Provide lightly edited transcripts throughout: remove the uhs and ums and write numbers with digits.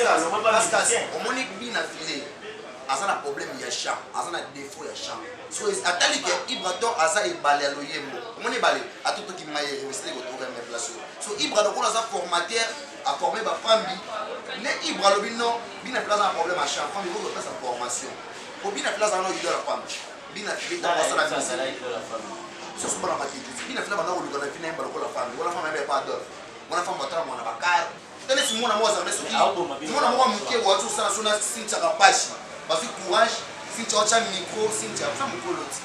Omoni bina file aza na problème ya chant, aza na défaut ya chant. So atali ke Ibrator aza ebale ya loyembo. Omoni ebale atotoki mayere esili kotoka me place oyo. So Ibra lokola aza formateur, a former ba fambi, nde Ibra alobi non, bina file aza na problème ya chant, fambi faut kopesa formation. Po bina file aza na idole ya fambi. Bina file ntango asala musique. Biso so bana matete, bina file banda koluka na vie na ye lokola fambi. Wana fambi ayebi pa Adolphe. Wana fambi atala mwana bakar. Tala esi mwana moko azalaka soki mwana moko ya moke boye azo sala so na Cynthia Kapashi bazwi courage Cynthia otya micro Cynthia oza mokolo ti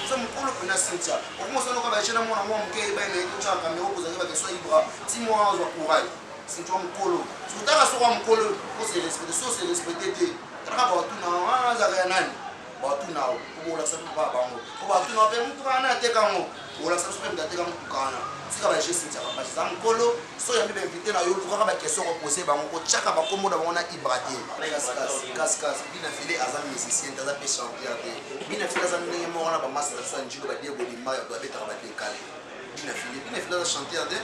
oza mokolo mpena Cynthia okomosala lokola baje na mwana moko moke eyebani na ye totyaka kamera okozalaki bakestion ibra ti mwana azwa courage Cynthia wa mokolo sotaka soko wa mokolo ose respecte so ose respecte te talaka batuna wana azalaka ya nani batuna yo po bolakisa biso papa bango po batuna yo mpe motuka wana ateka yango bolakisa biso mpe moto ateka motuka wana tika ba geste tiaka mpasi eza mokolo so oyambi bainvite na yo lukaka baquestion kopose bango kotyaka bakombo na bango na ibra te kaskas bina file aza musicien te aza mpe chanteur te bina file aza ndenge moko na bamasa na biso ya njilo badiego limba ya babetaka badekale bina file bina file aza chanteur te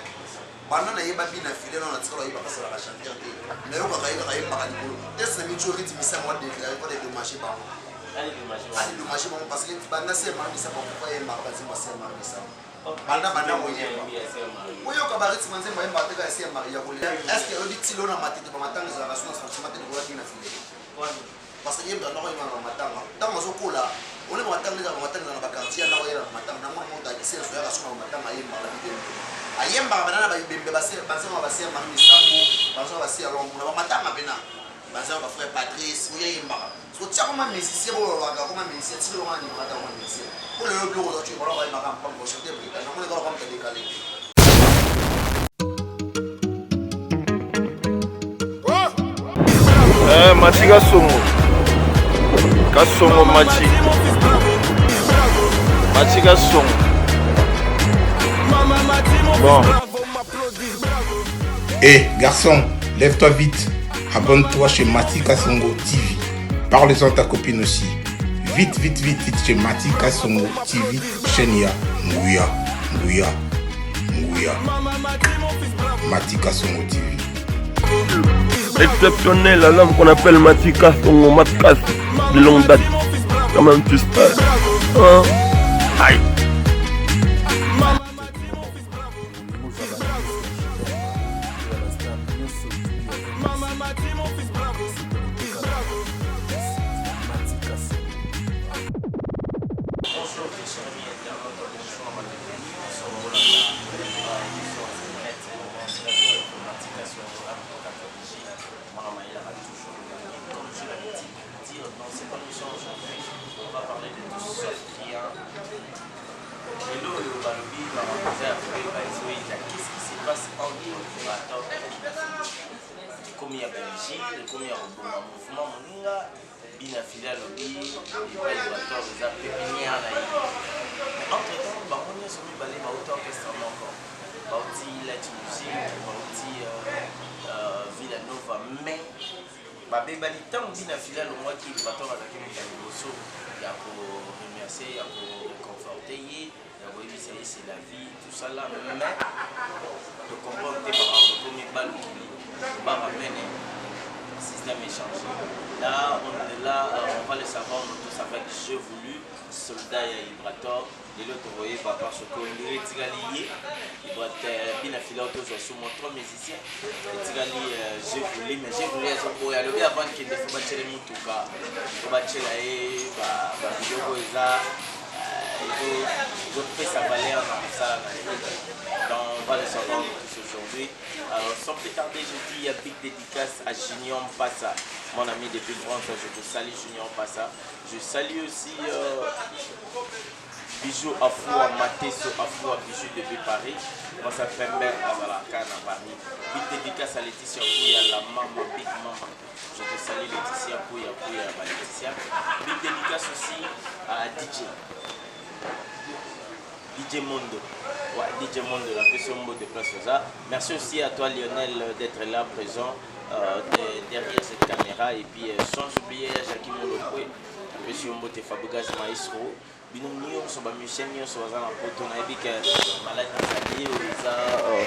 Banda na yeba bina filet nano natikala oyeba asalaka chanteur te nayokaka ye kaka ayembaka likolo test na micho rythme misango a déclaré mpo dédommage bango adedommage bango parce que banda se mara misango akufa ayembaka banzembo ya se mara misango banda banda koyemba oyoka ba rythme nzembo ayembaka te kaka ya se mari ya kolela est ce que oyebi tilo na matete bamatanga ezalaka so na sentiment te likolo ya bina filet Parce que ye moto andako yeba na matanga ntango azokola ole matanga ezala matanga ezala na bakartier andako yeba na matanga nango moko akisi na soyaka soma matanga ayembaka na bibembe ayembaka bana na babibembe banzembo basi ya mari misambo banzembo basi ya longo na bamatanga mpena banzembo ba frère Patrice oyo ayembaka so tia koma musicien bolobaka koma musicien tiki longa ndimaka ta koma musicien po lelo biloko oza tuye baloko ayembaka mpambo chanteur britannique namoni kaka kamta décalé. Eh, Machi Kasongo. Kasongo Machi. Machi Kasongo. Bon. Hé, eh, garçon, lève-toi vite. Abonne-toi chez Mati Kasongo TV. Parle-en à ta copine aussi. Vite, vite, vite, vite chez Mati Kasongo TV, chaîne ya Nguya, Nguya, Nguya. Mati Kasongo TV. Exceptionnel, l'homme qu'on appelle Mati Kasongo, Matkas, de longue date. Quand même, tu sais. Hein? Aïe. Bonjour mes chers amis internautes, bonjour na bandeko nyonso bolanda émission net notification M4 Mwana Mayela toujours comme j'ai l'habitude de le dire dans cette émission aujourd'hui on va parler de tout sauf rien. Lelo oyo balobi makambo eza ya koyeba ezoyinda qu'est-ce qui se passe entre Ibrator ekomi ya Belgique ekomi ya koboma mouvement moninga Bina File alobi epai Ibrator eza pépinière na ye mais entre temps bango nyonso mibale bauti orchestre moko bauti Light Music bauti Villa Nova mais babebani ntango Bina File alongwaki Ibrator azalaki moto ya liboso ya ko remercier ya ko réconforter ye ya koyebisa ye c'est la vie tout ça là mais to comprendre te makambo ekomi balukili baramene système échangé là on est là on va le savoir nous tous avec je voulu soldat ya Ibrator lelo tokoyeba parce que ondire etikali ye bina fila tozwa sumo trois musiciens etikali je voulu mais je voulu azoboya alobi avant kende fo batyele motuka fo batyela ye babiloko eza ezopesa valeur na mosala na ye. Donc on va le savoir tous aujourd'hui. Alors sans plus tarder, je dis il y a big dédicace à Junior Mpassa, mon ami depuis France, je te salue Junior Mpassa. Je salue aussi Bijou Afoua, Mateso Afoua, Bijou depuis Paris. Moi ça fait mère à Valaka à Paris. Big dédicace à Laetitia Kouya, la maman, big maman. Je te salue Laetitia Kouya, Kouya, Laetitia. Big dédicace aussi à DJ. DJ Mondo. Ouais, DJ Mondo, la pression de place ça. Merci aussi à toi Lionel d'être là présent derrière cette caméra. Et puis sans oublier Jackie Molokwe, Monsieur Mbote Fabregas Maestro. Bino nyonso ba musicien nyonso baza na poto nayebi ke maladi ezali oyo eza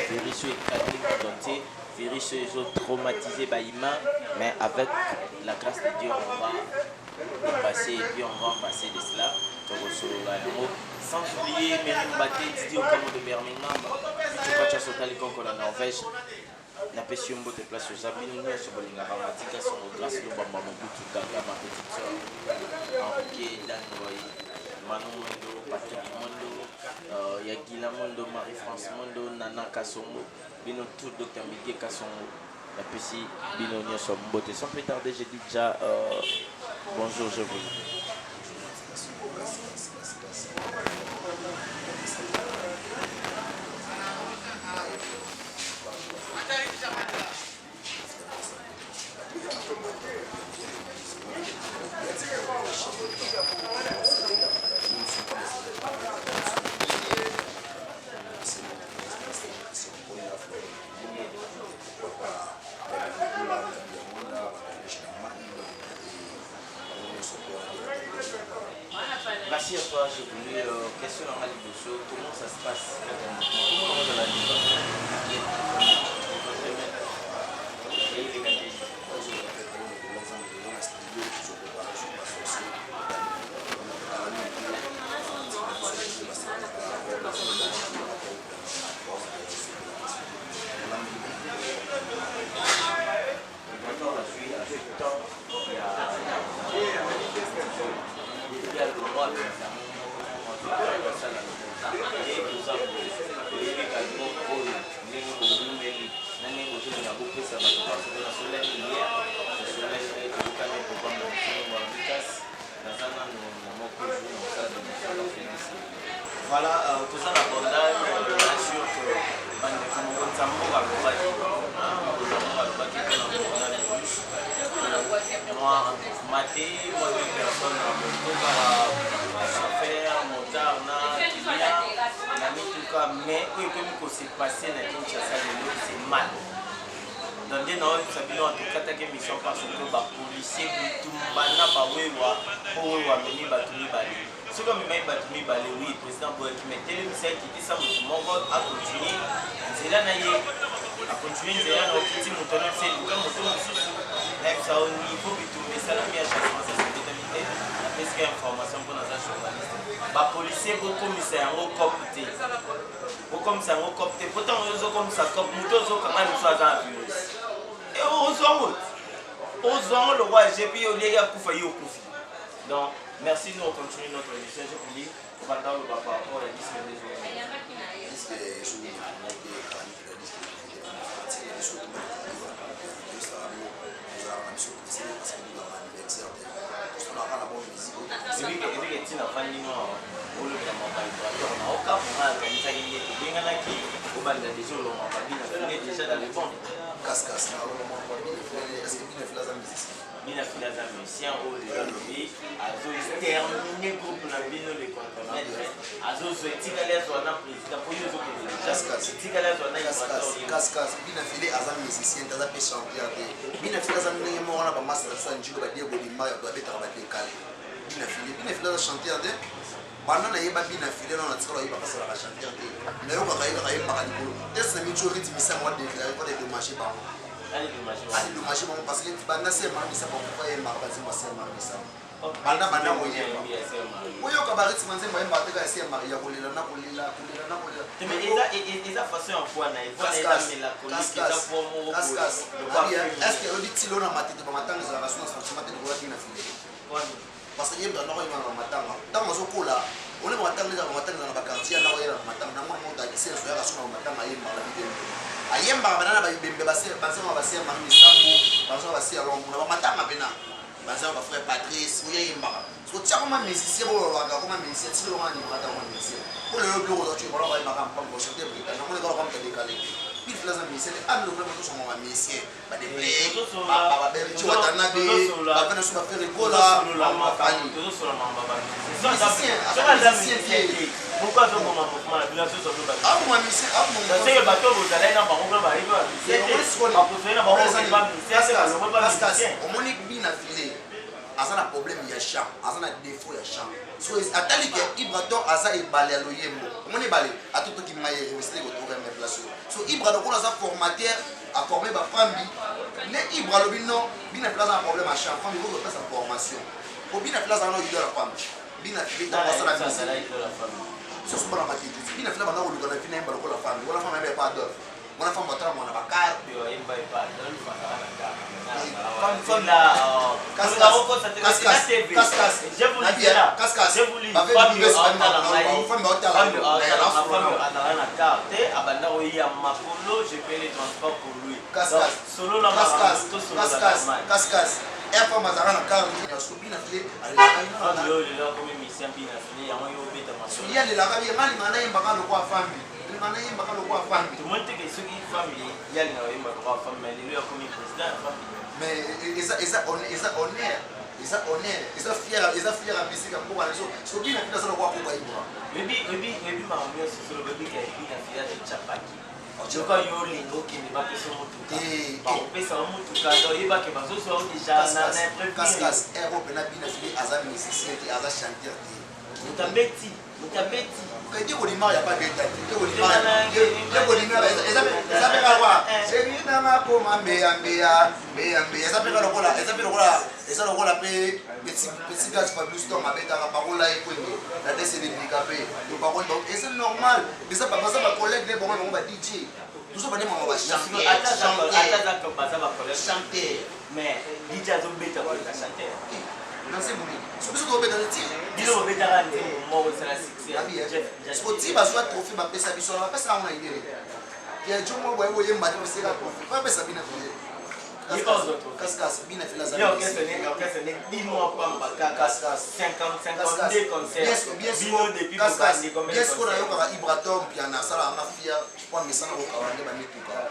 virus oyo ekangi monde entier. Virus oyo ezo traumatiser ba humains mais avec la grâce de Dieu on va dépasser et puis on va en passer de cela. Tokosolola yango sans oublier Mary Mbate, Didi Okamo de Birmingham, Pichu Pacha Sotali Koko na Norvège. Napesi yo mbote place oza bino nyonso bolingaka Matika Songo Grâce Lobamba Mobutu Gaga ma petite sœur Henriquet Dan Roy Manu Mondo Patrick Mondo euh, ya Gila Mondo Marie-France Mondo Nana Kasongo Bino tout Docteur Migue Kasongo napesi bino nyonso mbote sans plus tarder je dis déjà euh, bonjour je vous Merci à toi, j'ai voulu euh, question dans liboso, comment ça se passe Comment on va la Voilà, euh, toza na bandal euh, assure que bandeko mokonzi ya mboka alobaki mokonzi ya mboka alobaki mpona coronavirus mwa mate mwa deux personnes na moto kaka chauffeur motard na client na mituka mais oyo ekomi kose passe na kinshasa lelo c'est mal Donc nde naoyebisa bino tokataki émission parce que bapolicier bitumba na bawewa mpo wewa amemi bato mibale soki amemaki bato mibale oui président boyaki mais telemisa ye kitisa moto moko akontinue nzela na ye akontinue nzela na okiti moto wana se luka moto mosusu nayebisa yo niveau bitumba esalami ya chasse masasi ebetami te napesika information mpo naza journaliste bapolicier bokomisa yango cope te bokomisa yango cop te po ntango ozokomisa cop moto ozokanga liso aza na virus e ozwa yango ozwa yango lokwa gp oliaki akufa ye okufi donc merci nous on continue notre émission je vous dis obanda oloba par rapport ya disque nde ebike ntina afandi no olobela mwa vibrateur na okamu nga akanisaki nde tobenganaki obanda deja olonga babina file deja dans le bon kaskas na olonga mwa babina file est ce que bina file aza musicien bina file aza musicien oyo deja alobi azo termine groupe na bino le contremaître azozwa etikali azwa na président po yo ozokende deja etikali azwa na kaskas bina file aza musicien te aza mpe chanteur te bina file aza ndenge moko na bamasa na biso ya njilo badiego limaya babetaka badekale bina file bina file aza chanteur te banda nayeba bina file nano natikala oyeba asalaka chanteur te nayokaka ye kaka yembaka likolo test na mico rythme isango adeklare mpo adedommage bango adedommage bango parce que banda se marmisa bango ayembaka banzembo ya se marmisa banda banda koyemba oyoka barythme nzembo ayembaka te kaka se ya ya kolela na kolela kolela na kolela eza façon ya voix na ye voix na eza mélancolique eza voix moko est ce que oyebi tilo na matete bamatanga ezalaka so na sentiment te likolo ya bina file Parce que ye moto andako yeba na matanga ntango azokola ole matanga ezala matanga ezala na bakartier andako yeba na matanga nango moto akisenso yaka so na matanga ayembaka na bibembe ayembaka bana na babibembe banzema base ya mami misambo banzema base ya longo na bamatanga mpena banzema bafrère patrice oyo ayembaka so tia koma musicien bolobaka koma musicien ti lelo wana ndimaka koma musicien po lelo biloko oza tuye baloko ayembaka mpambo chante britannique namoni kaka kamta dekale pile aza musicien te amino vraiment tosonga ba musicien bato bozalaki na bango kuna bayebi omoni bina file. Aza na problème ya chant, aza na défaut ya chant. So atali ke Ibrator aza ebale ya loyembo. Omoni ebale atotoki mayere esili kotoka me place oyo. So Ibra lokola aza formateur, a former ba fambi, ne Ibra alobi non, bina fila aza na problème ya chant, fambi faut kopesa formation. Po bina fila aza na idole ya fambi. Bina fila ntango asala musique. Soso bana matete, bina fila banda koluka na vina yemba lokola fambi. Wana fambi ayemba epa Adolphe. Wana fambi batala mwana bakar. Abanda koya makolo, je paye les transports pour lui. Femme azalaka na car nyonso bina file ye alelaka ye nga linga nayembaka lokola fambi, linga nayembaka lokola fambi. Tomoni teke soki fambi ye alingaka oyemba lokola fambi, mais lelo akomi président ya fambi. Mais eza eza honneur, eza honneur, eza fier, eza fier ya musique ya mboka na biso. So bina file aza lokola koka Ibra. Oyebi makambo nyonso solo, oyebi ka bina file azocapaki yoka yo olinga okende bapesa motuka, bakopesa yo motuka, oyebake bazozwa yo déjà na imprévu. Kaskas ero mpena bina file aza musicien te, aza chanteur te. Moto abeti, moto abeti. Kadi kolimar ya babeta te, te kolimar eza mpe kaka chéri nanga koma mbeya mbeya mbeya mbeya, eza mpe lokola, eza mpe lokola, eza lokola mpe petit gaz Fabrice Tom abetaka parola ekwenge na dese de mpe to parole. Donc eza normal, eza baza bacollègue ne bango ba DJ tozo bande mama bachanteur. Ata baza bacollègue, chanteur. Mais DJ azobeta koleka chanteur. Na nzembo nini? So biso tobeta ti. Bino bobetaka nzembo moko esala succès. Siko ti bazwa trophée, bapesa biso wana, bapesa yango na idele ya jo moko boye boyemba te, baseka trophée, bapesa bina file. Kaskas bina file aza orchestre ne 10 mois pamba kaka, 52 concerts bino depuis bobandi. Bien siko nayokaka Ibrator Mpiana asalaka nga fier po amesana kokawa nde bamituka.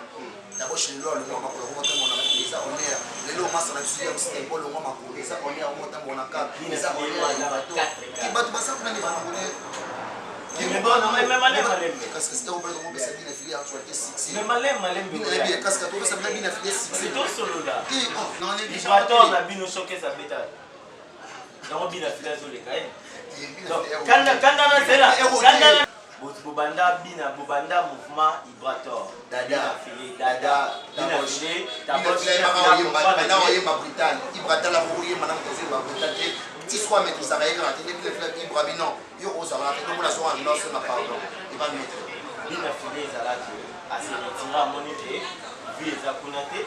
D'abord lelo alongwa makolo komotambola, eza honneur. Lelo omasa na biso ya mostembo olongwa makolo, eza honneur. Omotambola ka eza honneur ya bato, bato baza kuna nde banangole. Kasi topesa bina fili actualité succès. Mais malem malembe. Kasi topesa bina fili succès. Tosolola Ibrator na bino soki ezabeta yango, bina fili azoleka ye. Kanda kanda na zela kanda bobanda bina, bobanda mouvement Ibrator. Dada. Fili dada, bina fili. Banda oyemba brutal, Ibratal akoyemba na moto azoyemba brutal te, ti sikoyo amaîtrisaka ye kaka te. Nde bina fili Ibra bino yo kozalaka te, tomona soko nyonso na pardon eba maître. Bina fili ezalaki ase retire, amoni te vie eza kuna te,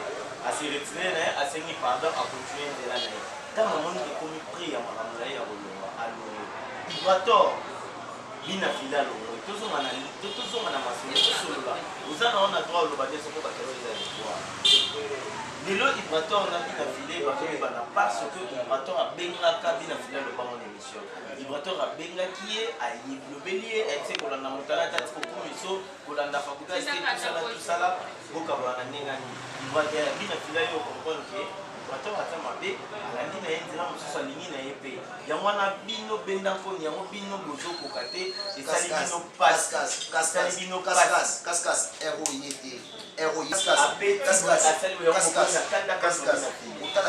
ase retire na ye, asengi pardon, acontinue nzela na ye. Ntango amoni ekomi prix ya makambo na ye ya kolonga, alongo Ibrator, bina fili alongo. Tozonga na masolo, tosolola, oza na wana droit oloba te soko bato oyo eza histoire. Lelo Ibrator na bina file bazoyebana parce que Ibrator abengaka bina file, alobango na émission. Ibrator abengaki ye, ayelobeli ye, ayebisi kolanda moto alati ati kokumiso kolanda fakulté te, tosala tosala bokabwana na ndenge nini. Bina file yo comprendre ke Ibrator aza mabe, alandi na ye nzela mosusu, alingi na ye mpe yango wana bino benda nkoni yango bino bozokoka te, esali bino pasi, esali bino pasi. Kaskas ero ye te, ero. Otala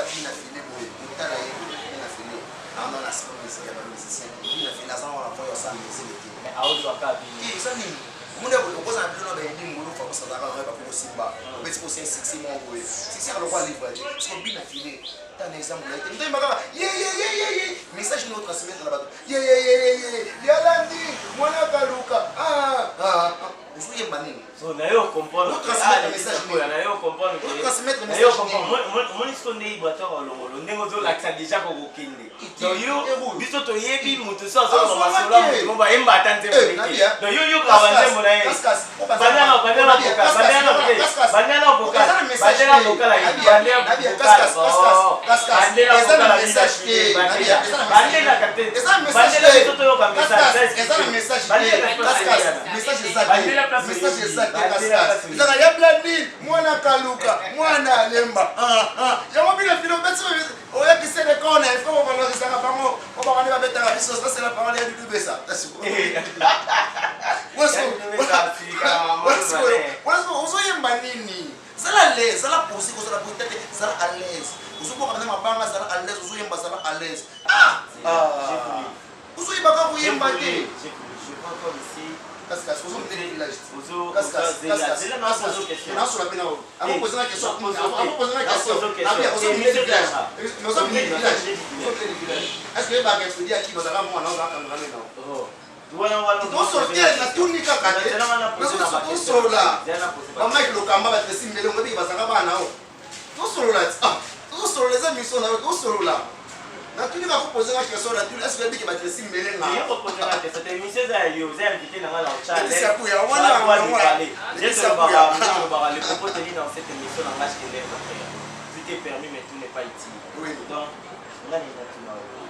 bina file boye, otala ye bina file ana na sima musique ya bamusicien, bina file aza wana po osala musique te. Aozwaka bino. Eza nini? Omoni okoza na bino na bayebi ngulu fakosa azalaka na bako kosimba obeti kosia succès moko boye, succès ya lokwa livre te. Siko bina file tana exemple na ye te, moto kaka ye ye ye ye ye message nini otransmettre na bato ye ye ye ye ye yalandi mwana kaluka ozoyemba nini? So na yo comprendre. Otransmettre message nini? Na yo comprendre. Otransmettre na yo message. Comprendre, omoni siko nde Ibrator alongolo ndenge ozolakisa déjà kokokende. Donc yo, biso toyebi moto so azoloba masolo ya moto mo bayemba ata nzembo te. Donc yo yokaka banzembo na ye, bandana bandana vocal, bandana te, bandana vocal, bandana vocal, bandana vocal, bandela vocal, bandelaka te, bandela biso toyoka message. Eza na message te, message eza te, message eza te. Ezaka ya blandi mwana kaluka mwana alemba yango bino filo obeti oyakisi lekone, il faut kovalorisaka bango po bango nde babetaka biso. Ça, c'est la parole ya Dudu Besa. Ozoyemba nini? Zala à l'aise, zala posé, kozala boye te, zala à l'aise. l'aise. Ozobwaka na mabanga, zala à l'aise. Ozoyemba, zala à l'aise. Ah, ah, ozoyebaka koyemba te. Je prends comme ici. Kasi ozomuteli village. Nasola mpe nao akopoze na question, akopoze na question. Abi ozomuteli village, ozomuteli village, ozomuteli village. Est ce que oyebaka Fredi Aki bazalaka mwana ozalaka cameraman nao? Tosolo te, natuni kaka te, tosolola. Bamike Lokamba, batresi mbele ngo ebiki bazalaka bana o. Tosolola ti, ah, tozosolola, eza mission na yo, tosolola. Natuni kaka, kopoze nga question, natuni: est ce que oyebiki batresi mbele nga? Émission eza ya yo, oza invité na nga na. Laetitia Kuya, wana Laetitia Kuya. Le propos tenu dans cette émission n'engage que les frères. Tout est permis, mais tout n'est pas utile. Oui. Donc nga ninga tuna oyo,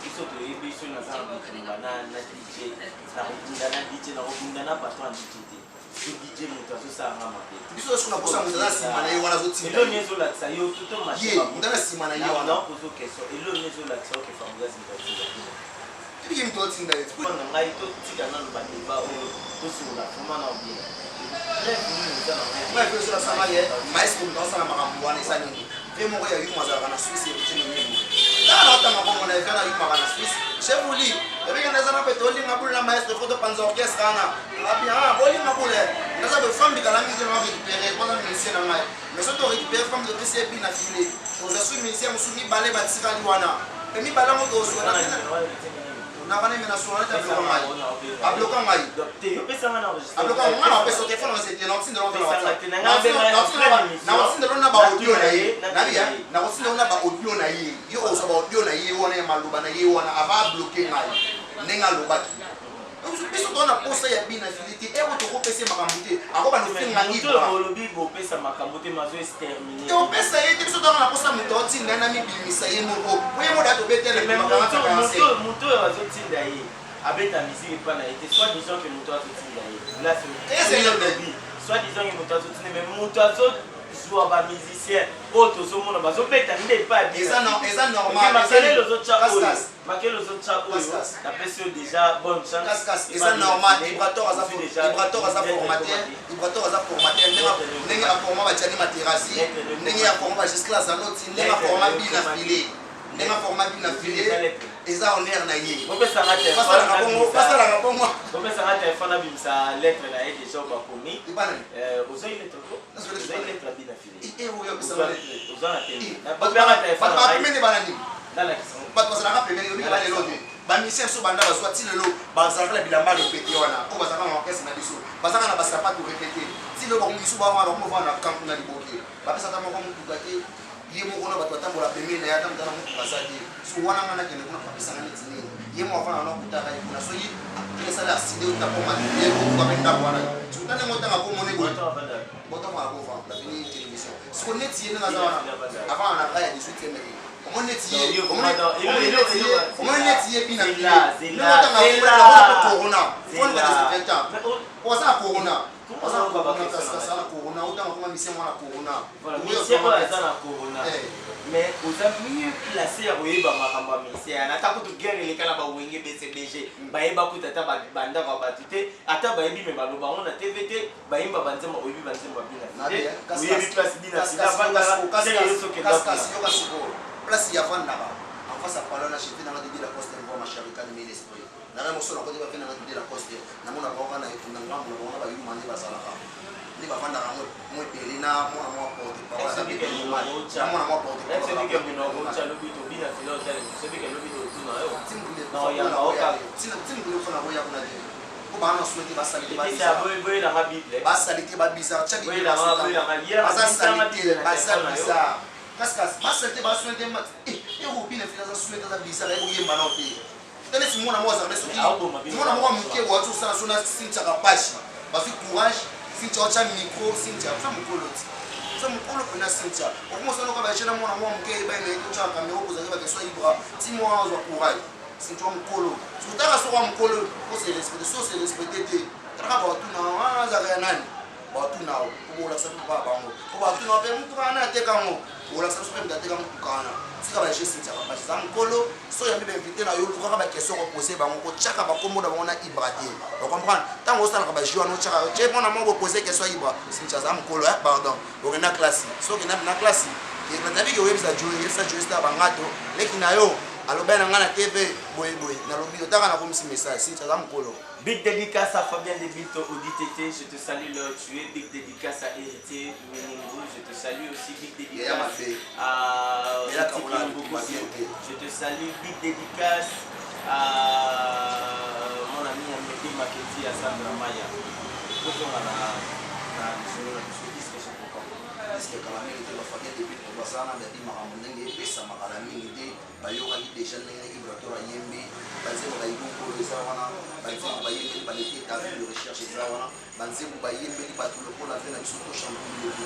biso toyebi so naza na bitumba na DJ, nakobunda na DJ, nakobunda na patron ya DJ te. So DJ moto azosalanga mabe. Biso soki nakosa, moto aza nsima na ye wana azotinda. Eloni ezolakisa yo tuto. Ye moto aza nsima na ye wana. Nakozo question: eloni ezolakisa oke Fabregas moto atinda bino? Ebiki moto atinda ye. Na ngai totika nano badébat oyo, tosolola vraiment na bien. Bref, nini eza na ngai? Bref, ezolasanga ye maestro moto asala makambo wana eza nini? Ve moko ya yuma azalaka na Swisse, héritier Nonyembo. Kaka na otanga kombo na eva na yumaka na Swisse, chef uli ebiki naza na pete olinga bule na maestro, faut topanza orchestre wana. Abi ah, bolinga bule naza boye, fambikala mingi na récupéré mpona musicien na ngai. Mais so torécupéré femme, topesi ye bina file, tozwa su musicien mosusu mibale batikali wana, mpe mibale yango tozwa nakana. Me nasola neti abloka ngai, abloka ngai, abloka ngai. Na opesa telefone na sete, nakotindelo na baaudio na ye, nabia nakotindelo na baaudio na ye. Yo ozwa baaudio na ye wana ya maloba na ye wana ava abloke ngai, ndenge alobaki. Biso toza na posa ya bina fili te, eko tokopesa ye makambo te, akobanda ofinga. Ibra olobi bopesa makambo te, mazo exterminer. Topesa ye te. Biso toza na posa moto aotinda na mibimisa ye moko, po ye moda tobetele. Moto oyo azotinda ye abeta musique epa na ye te. Soit disant que moto azotinda ye, soit disant que moto azotinda, mais moto azozwa bamusicien oyo tozomona bazobeta nde epa. Eza normal. Makelele ozotya oyo, makele ozotya oyo, napesi yo déjà bonne chance. Eza normal. Ibrator aza, Ibrator aza formateur, Ibrator aza formateur. Ndenge aforma batiani Materasi, ndenge aforma bagiscla Zanoti, ndenge aforma bina file, ndenge aforma bina file, eza honneur na ye. Basalaka bongo, basalaka bongo. Opesanga telefone, abimisa lettre na ye déjà bakomi. Ozoi lettre ko, ozoi lettre ya bina file, oza na te? Bato bapemene bana nini? Bato bazalaka pembeni, obiki balelo te. Bamusicien biso banda bazwa ti lelo bazalaka na bilamba répété wana oyo bazalaka na orchestre na biso, bazalaka na basapato répété ti lelo. Bango misu bawana bakomovana na camp na liboke, bapesa ata moko motuka te. Ye moko na bato batambola pembeni na ye, ata moto na motuka aza te. So wana nga nakende kuna, bapesanga neti nini? Ye moko afanda na kutaka ye kuna, soki esala aside ota koma ye kotuka mpe ndako wana. Soki ndenge otanga komone boye, botanga kova laveni télévision. Siko neti ye ndenge aza wana, avanda na ngai ya 18e rue. Omoni neti ye, omoni neti ye bina ndenge otanga corona, foluka désinfectant, oza na corona, oza na corona, kasi na corona otanga koma musicien mwana corona. Musicien oyo aza na corona, mais oza mieux placé ya koyeba makambo ya musicien yana. Ata kutu guerre eleka na bawenge BCBG, bayeba kutu ata bandako ya bato te, ata bayebi me baloba yango na TV te. Bayimba banzembo, oyebi banzembo ya bina te, oyebi place bina. Yoka sikoyo, place ya vandaka en face ya palo na chefe nanga Didi Lacoste, ngwa masharika ni mille esprit nanga moso nakoti bafe nanga Didi Lacoste, namona bango na etunda ngambo na bango na bayuma nde bazalaka, nde bavandaka yango mo ebele na mwana mwa porte parole aza bebe normal na mwana mwa porte parole. Fona koya kuna te, po baa na souhaite basalite, basalite, babizarre, baza salite, baza bizarre, kasi basalite, basouhaite ekobina fila, aza souhaite, aza bizarre, ekoyemba nao te. Tala, si mwana moko azalaka, soki mwana moko ya moke boati osala so na Sintiaka Pashi, bazwi courage. Sintia otya micro, Sintia oza mokolo ti, oza mokolo mpena. Sintia okomosala oka baje na mwana mwa moke, eyebani na ye, totyaka kamera, okozali bakeso Ibra ti mwana azwa courage. Sintia wa mokolo, sotaka soko wa mokolo, ose respecte. So ose respecte te, talaka batuna wana azalaka ya nani, batuna o po bolakisa mpe baa bango, po batuna mpe mutuka wana ateka yango, olakisa biso mpe moto ateka mutuka wana. Tika baje, Sintiaka Pasi eza mokolo. So yambi bainvité na yo, lukaka baquestion kopose bango, kotiaka bakombo na bango na Ibra te. Ocomprendre? Ntango osalaka bajeu wana, otiaka tie mwana moko bopose question ya Ibra. Sintia aza mokolo, pardon, okenda classe. So okenda na classe. Nayebi ke oyebisa Joe, yebisa Joe Star Bangato, leki na yo alobaki na ngai na TV boye boye, nalobi yo taka nakomisi message, si aza mokolo. Big dédicace à Fabien Debito, Audi TT, je te salue là où tu es. Big dédicace à Héritier Meningu, je te salue aussi. Big Yaya dédicace mabe. à Yaya Titi Kabola, Mbokosi, bien te. je te salue. Big dédicace à mon ami Amédée Maketi, à Sandra Maya. Tozonga na lisolo na biso, disque chez Papa. Disque kala mingi te, baFabien Debito basala na dadi makambo ndenge epesamaka na mingi te. Bayokaki déjà ndenge Ibrator ayembi banzembo bayibunkolo eza wana, banzembo bayembeli baleki état de recherche eza wana, banzembo bayembeli bato lokola ve na biso to champion.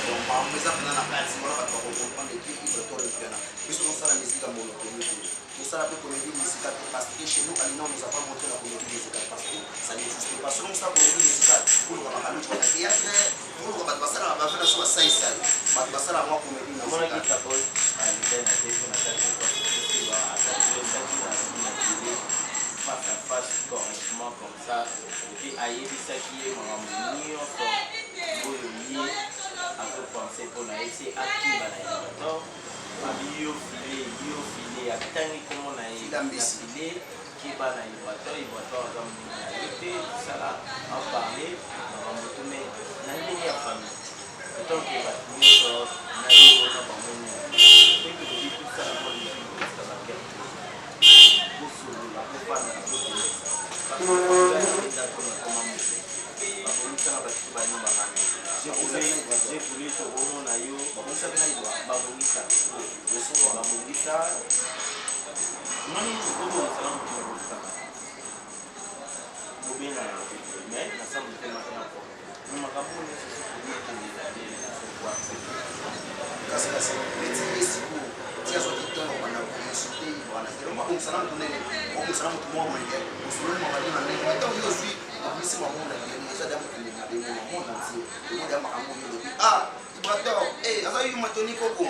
Donc makambo eza mpena na kati wana, bato bakocomprendre ke Ibrator Mpiana. Biso tosala musique ya monotonie te, tosala mpe comédie musicale te, parce que chez nous à Lina, on nous a pas montré la comédie musicale, parce que ça n'existe pas. Soki osala comédie musicale, koluka bakaluti bana théâtre, koluka bato basalaka bave na so, basaisai bato basalaka mwa comédie Namonaki musicale. Kaboy alibin na te mpo na kati asaki na télé face à face correctement comme ça, et puis ayebisaki ye makambo nyonso oyo ye azopense mpo na ye ti akimba na Ibrator. Abi yo file, yo file, atangi nkombo na ye. Fila na mbisi. File keba na Ibrator, Ibrator aza moninga na ye te, tosala aparle makambo tu, mais na ndenge ya famille, autant que bato nyonso na yo na bango nyonso, soki tolobi tosala mwa musique, esika bakerte bosolola, bofanda na bobongisa, parce que ndako nakoma moto babongisa na bato bani bakanga. J'ai voulu tokomona yo. Babongisa mpe na Ibra. Babongisa, babongisa moni obongisa na moto mokokaka bobengana, mais nasa motema te na mais makambo nyonso soki ekende na te. Kasi neti ye sikoyo ti azwaki ntango banda koinsulte Ibra na elongo, abongisa na motu nene, obongisa na motu moko boye ke osololi makambo na ndenge mai. Ntango yo ozwi obimisi mamo na lelo, eza da mokili mabe mona monde entier omoni ya makambo oyo olobi. Ah, Ibrator aza yuma toni koko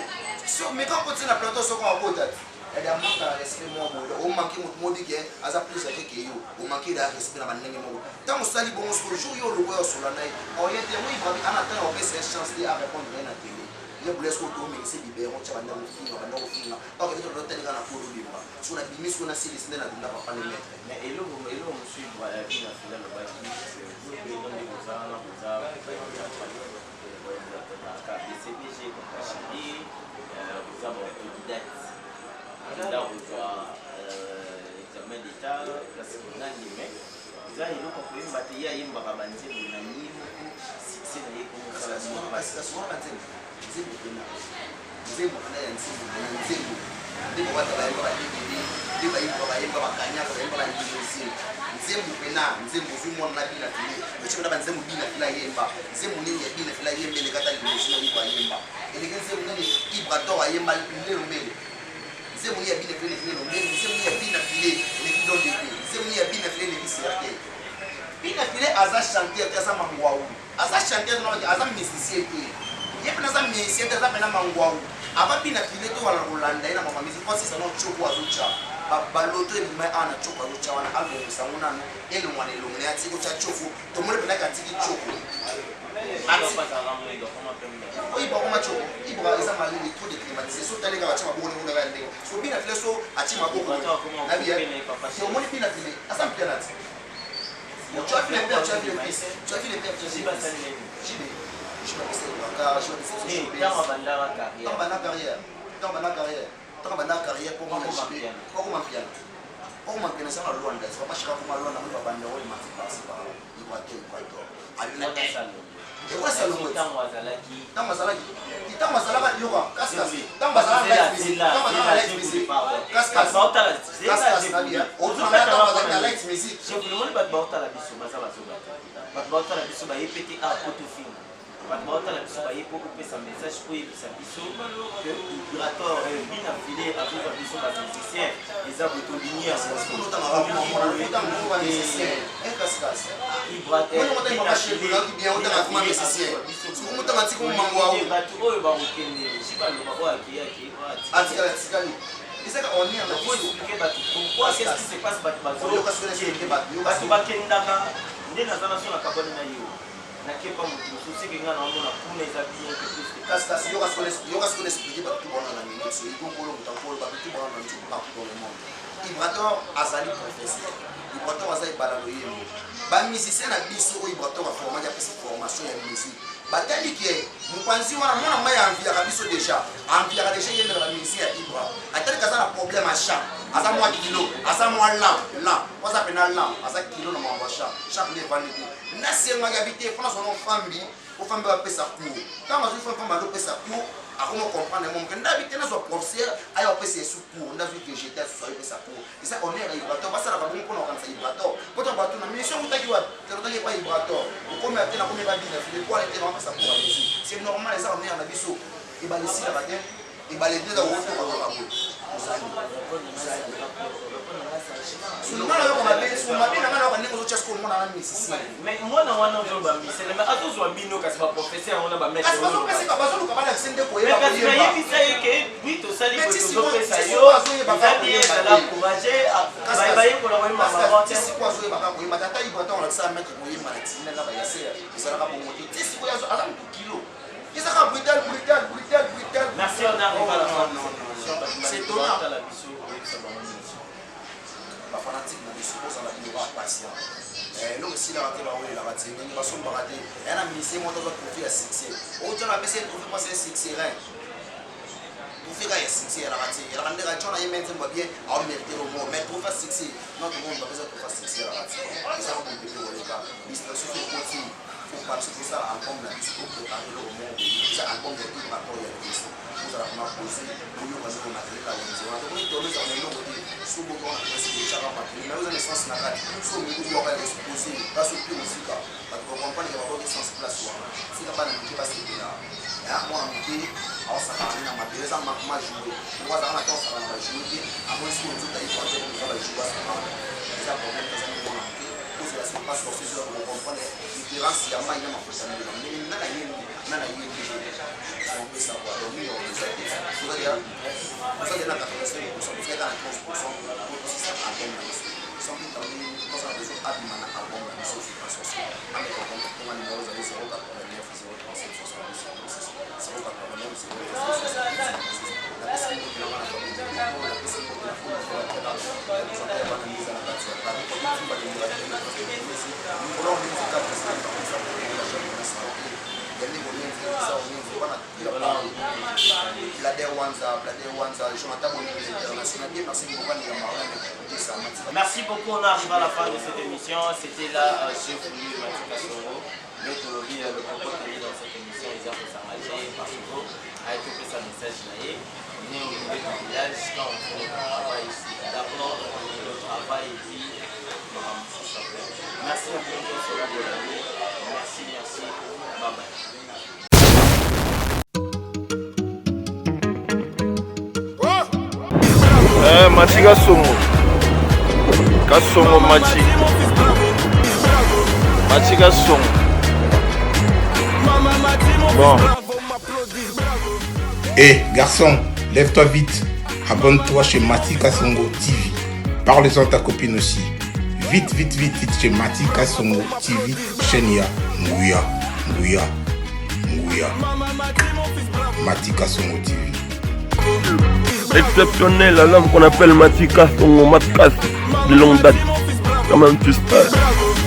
so meka okoti na plateau, soko akota te, yada manque ya respect moko boye. Omanke motu moko bike aza plus ake ke yo, omanke da respect na bandenge moko. Ntango osali bongo, soko jour yo oloko ya osola na ye oye te, yango Ibrabi ana ntango opesa ye chance te arépondre ye na télé. Ye boule soko toomekisi biberon tia banda kofinga, banda kofinga okende totalika na kolo bimba soko nabimi soko nasilisi nde nadunda papa le maître. Mais eloko mosusu bina fila alobaki, bino nde boza wana, boza BCBG, papa chéri, boza baautodidacte, nda kozwa examen d'état place nani, mais eza eloko koyemba te. Ye ayembaka banzembo na ye moko, succès na ye komosala. Kasi wana banzembo, nzembo mpena, nzembo mpena ya nzembo mpena, nzembo nde bawata bayemba badvd, nde bayimba bayemba bakanyaka, bayemba balimousine. Nzembo mpena nzembo, ozwi mwana na bina file, otie mpena banzembo bina file ayemba. Nzembo nini ya bina file ayemba elekata limousine oyibo ayemba? Eleki nzembo nini Ibrator ayemba lelo mbele? Nzembo nini ya bina file eleki lelo mbele? Nzembo nini ya bina file eleki don dp? Nzembo nini ya bina file eleki cercueil? Bina file aza chanteur te, aza mangwawu. Aza chanteur no, aza musicien te. Ye mpena aza musicien te, aza mpena mangwawu. Ava bina file to wana kolanda ye na mama musique mpo no tioko azotya baloto ebima awa na tioko azotya wana, abongisa ngo nanu elongwa na elongo na ye, atiki kotya tioko. Tomoni mpena atiki tioko. Oyo bakoma tioko, Ibra eza malili trop de climatisé. So otali kaka atie maboko ndenge ya ndenge so bina file, so atie maboko nabi. Omoni bina file aza mpiana ti. Tu as vu les pères, tu as vu les fils, tu as vu les pères, tu as vu les fils. JB, je vais passer le Bakar, je vais passer le Ntango abandaka carrière. Tant banda carrière, tant banda carrière, tant banda carrière pour moi JB, pour moi piano. Pour moi piano, ça va loin, c'est pas cher pour moi loin, on va banda oyo mati par-ci par-là. Ibrator, Ibrator. Abina Ewa Salongo. Ntango azalaki. Ntango azalaki, ntango azalaka, yoka kasi kasi ntango azalaka live music, ntango azalaka live music, kasi kasi kasi kasi nabia otuna ntango azalaki na light music. Omoni, bato baotala biso baza bazoba te. Bato baotala biso baye pe te a po tofinga. Bato baotala biso baye po kopesa message, oyebisa biso que Ibrator bina file azozwa biso bamusicien, eza boye, tolingi yango. Otanga musicien kasi kasi Bato oyo bakokende si baloba oyo akei akei. Atikala tikali ezaka onia na Faut expliquer bato pourquoi, qu'est-ce qui se passe. Bato Oyoka soki na expliquer bato, yoka bato bakendaka nde naza na so na kabwani na yo. Nakepa moto mosusu seke ngai naomona kuna eza bien que plus que Kasi kasi yoka sikoyo yoka sikoyo expliquer bato tout bawana na minute so igongolo moto akolo bato tout bawana na minute partout dans le monde. Ibrator azali professeur. Ibrator aza ebala loyembo. Ba musiciens na biso oyo Ibrator aformaki apesi formation ya musique. Batali ke mopanzi wana mwana mai enviaka biso deja. Enviaka deja yembela ba musiciens ya Ibra. Atali kaza na problème ya chant. Aza mwa kilo, aza mwa lent, lent. Po aza pena lent, aza kilo na makambo ya chant. Chant nde evandi te. Nasengaki abi te, fana zwa fambi, po fambi bapesa cours. Ntango azwi fambi azopesa cours, akoma comprendre yango moke. Ndabi te nazwa professeur aya kopesa yesu cours, ndazwi végétal susu ayopesa cours. Eza honneur ya Ibrator, basalaka bongo mpona kokanisa Ibrator. Po to bato na mission okutaki wapi? Tolotaki epai Ibrator. Okomi ate nakomi epai bina file po wana te bapesa cours ya musique. C'est normal, eza honneur na biso. Ebale esilaka te. Ebale te eza kotoka kaka boye. Ozali. Solo nga nayoka mabe, solo mabe na nga nayoka ndenge ozotya sikoyo mwana na musicien. Mais mwana wana ozoloba misele mais azozwa bino kasi baprofesseur yango na bamaître Kasi bazopeseka bazoluka balakisa nde koyeba kasi koyemba. nayebisa ye ke wi tosali Mais boye ti sikoyo- tozopesa ti yo sikoyo azoyeba eza kaka bien koyemba ezala te. encourage Kasi- bayekola koyemba kasi- mama ti te sikoyo azoyeba kaka koyemba te. Ata Ibrator alakisa maître koyemba na tina na bayaser ezalaka bongo te. Ti sikoyo aza motu kilo. Ezaka brutal, brutal, brutal, brutal. Merci, on arrive à la Oh, fin de non, cette non, émission. non. Bato C'est balingi étonnant. batala biso oyebisa bango nyonso. Bafanatike na biso kozala bino ba patient. Eloko esilaka te, bawelelaka te ndenge basombaka te. Eya na musicien moko azwa trophée ya succès oyo na apesi ye trophée mpasi ya succès rein trophée kaka ya succès elaka te, elaka ndenge atyo na ye me nzembo bien aomérite lomo, mais trophée ya succès non, tomoni bapesa trophée ya succès elaka te. Ezaka bompepe koleka distraction so ekoti. Faut pas biso tosala album na biso, toprépare eloko moko boye, eza album ya Ibrator ya liboso. Ozala vraiment posé, oyoka ndenge matériel ya wenze wana. Tomoni tono ezala na eloko te, so boki wana presque etiaka matériel mais oza na essence na kati, so olingi obwaka ya expose place ope mosika, bato bacomprendre ke babwaki essence place wana. Sika bana mike basepela ya mwana moke aosakana na mabele, eza manquement joue moko azalaka na temps osakana bajoue te. Amoni sikoyo nzoto ayikwate eza bajoue asakana, eza problème te, azali mwana moke. Kozela c'est pas sorcier, eza kocomprendre différence ya mai na mafuta mbela ndenge nga na yembi nga na yembi opesa kwa. Donc mingi opesa te, ozali na 85%, ozali na 15% po tosisa album na biso. Sans plus tarder, toza na besoin abima na album na biso c'est pas sorcier. Ameka konga numéro ezali 089 037 70 76, 089 037 76. Napesi mbote na nga na famille, napesi mbote na famille ya bana miza na kati ya Paris. Blader Wanza, Blader Wanza, Jonathan Bolingo International, bien merci Mbokani ya Marlène Kotesa Matika. Merci beaucoup, on arrive à la fin de cette émission. C'était là, j'ai voulu Matika Songo. Mais tolobi le propos tenu dans cette émission, ils ont s'engager parce que a été fait sa message là. On est au milieu du village quand on fait le travail ici. D'abord le travail et puis merci à vous. Merci, merci. Bye bye. Eh, Machi Kasongo. Kasongo Machi. Machi Kasongo. Bon. Hé, garçon, lève-toi vite. Abonne-toi chez Mati Kasongo TV. Parle-en à ta copine aussi. Vite, vite, vite, vite chez Mati Kasongo TV, chaîne ya Nguya, Nguya, Nguya. Mati Kasongo TV. Exceptionnel à l'homme qu'on appelle Mati Kasongo Matkas de longue date. Quand même, tu sais.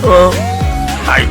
Hein? Aïe.